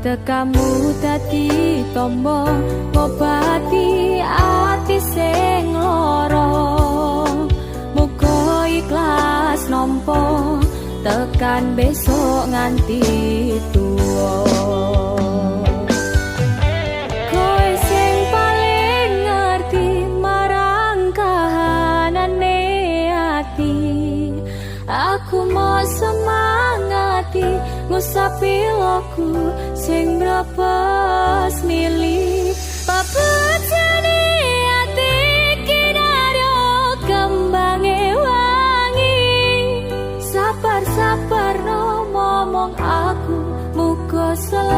Tekamu dadi tombo ngobati ati sing lara. Muga ikhlas nampa tekan besok nganti tuwa. Kowe sing paling ngerti marang kahanane ati. Aku mau semangati ngusapi loku sing mrepes mili. Pepejane ati kinaryo kembange wangi. Sabar-sabar no momong aku muga selalu.